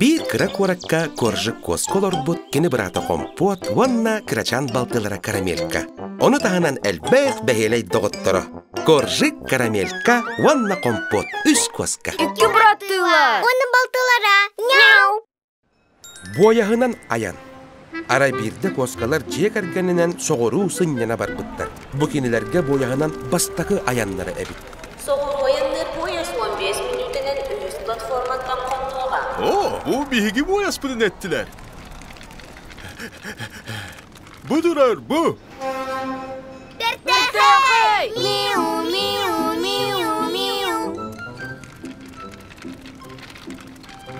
Биир кыра куоракка Коржик куоска олорбут кини быраата Хомпуот уонна кырачаан балтылара Карамелька. Ону таһынан элбэх бэһиэлэй доҕотторо Коржик, Карамелька уонна Хомпуот үс куоска. Икки быраттыылар. Уонна балтылара. Няу! Буойаһынан айан. Арай биирдэ куоскалар дьиэ кэргэнинэн соҕуруу сынньана барбыттар. Бу кинилэргэ буойаһынан бастакы айаннара эбит. Соҕуруу айанныыр пуойас 15 мүнүүтэнэн үһүс платформаттан хоннуоҕа. О, бу биһиги буойаспытын эттилэр. Бу турар, бу! Бэртээхэй! Миу, миу, миу, миу.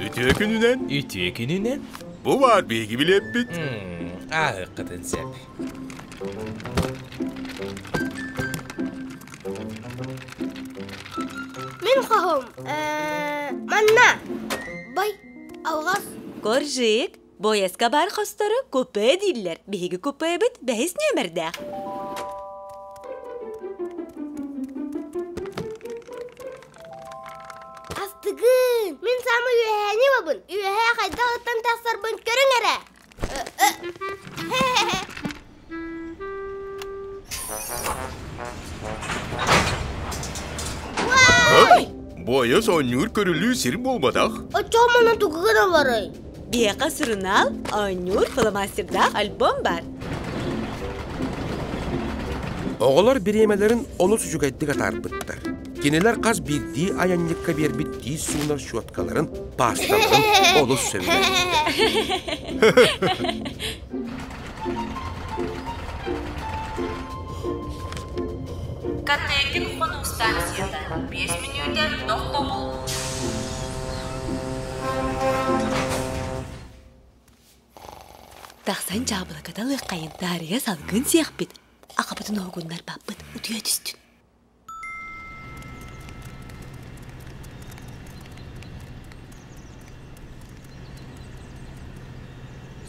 Үтүө күнүнэн! Үтүө күнүнэн! Бу баар биһиги билиэппит. Ааһыаххытын сөп. Мин хоһум манна. Бай, алҕас. Коржик, Буойаска баар хостору купе дииллэр. Биһиги купебит бэһис нүөмэрдээх. Астыгын! Мин саамай үөһээни бабын. Үөһээ хайдах ыттан тахсарбын көрүҥ эрэ. Буойас оонньуур көрүлүү сир буолбатах. Оччоҕо манна тугу гыналларый? Биһиэхэ сурунаал, оонньуур, фломастердаах альбом баар. Оҕолор бириэмэлэрин олус үчүгэйдик атаарбыттар. Кинилэр хас биирдии айанньыкка биэрбит тиис суунар щеткаларын, паасталарын олус сөбүлээбиттэр. Катекин хонуу станцията 5 мүнүүтэ тохтобул. Тахсан дьаабылаката лыаххайын таарыйа салгын сиэхпит. Аҕабытын уһугуннарбаппыт утуйа түстүн.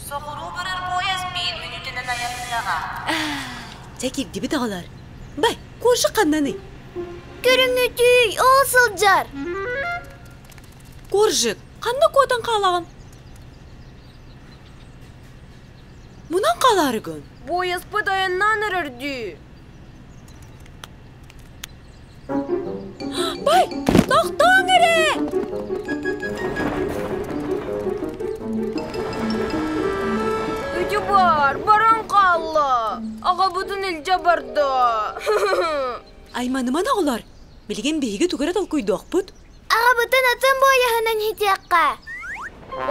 Соҕуруу барар пуойас биир мүнүүтэнэн айанныаҕа. Дьэ киирдибит оҕолор. Бай, куоша ханнаный? Көрүҥүтүй, ол сылдьар. Коржик, ханна куотан хаалаҕын? Мунан хаалаарыгын? Буойаспыт айаннаан эрэр дии. Бай, тохтооҥ эрэ! Үтү бар, баран хаалла. Аҕабытын илдьэ барда. Айманыман оҕолор, билигин биһиги тугу эрэ толкуйдуохпут. Аҕабытын атын буойаһынан иһитиэххэ.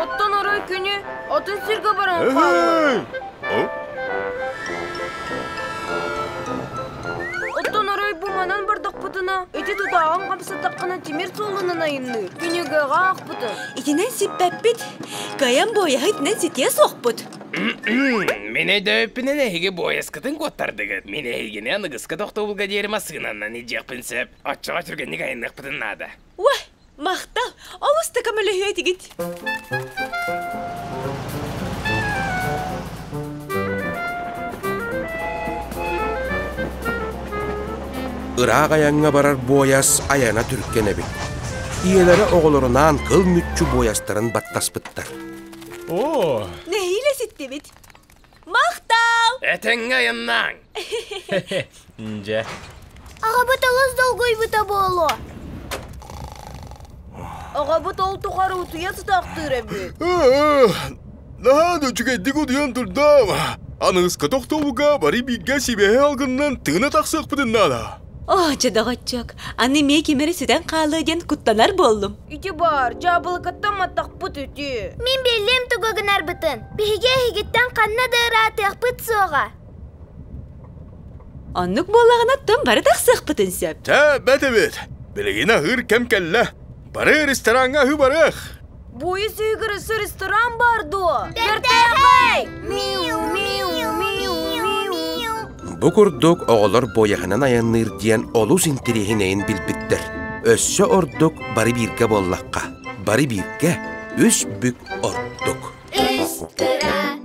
Оттон орой күнү атын сиргэ баран хаалла. Оттон орой бу манан бардахпытына, ити тутааҕын хамсаттаххына тимир суолунан айынныыр. Кинигэҕэ аахпытым. Итинэн сиппэппит. Кыайан буойаһы итинэн ситиэ суохпут. Мин өйдөөбүппүнэн эһиги буойаскытын куоттардыгыт. Мин эһигини аныгыска тохтобулга диэри массыынанан илдьиэхпин сөп. Оччоҕо түргэнник айанныахпытын наада. Уой, махтал! Олус да көмөлөһүө этигит. Ыраах айаҥҥа барар буойас айана түргэн эбит. Ийэлэрэ оҕолорунаан кыл мүччү буойастарын баттаспыттар. Оо! Нэһиилэ ситтибит. Махтал! Этэҥҥэ айаннааҥ! Дьэ. Аҕабыт олус долгуйбута буолуо. Аҕабыт ол тухары утуйа сытаахтыыр эбит. Наһаа да үчүгэйдик утуйан турдам. Аныгыска тохтобулга бары бииргэ сибэһи алгыннан тыына тахсыахпытын наада. Оо, дьэ доҕоччуок, аны эмиэ ким эрэ сүтэн хаалыа диэн куттанар буоллум. Ити баар, дьаабылыкаттан маттахпыт үтүө. Мин биллим тугу гынарбытын. Биһиги эһигиттэн ханна да ыраатыахпыт суоҕа. Оннук буоллаҕына тым бары тахсыахпытын сөп. Чэ, бэт эбит. Билигин аһыыр кэм кэллэ. Бары рестораҥҥа аһыы барыах. Буойус үйүгэр өссө ресторан баар дуо? Бэртээхэй! Миу, миу, миу, миу. Бу курдук оҕолор буойаһынан айанныыр диэн олус интэриэһинэйин билбиттэр. Өссө ордук бары бииргэ буоллахха, бары бииргэ үс бүк ордук. Үс кыра.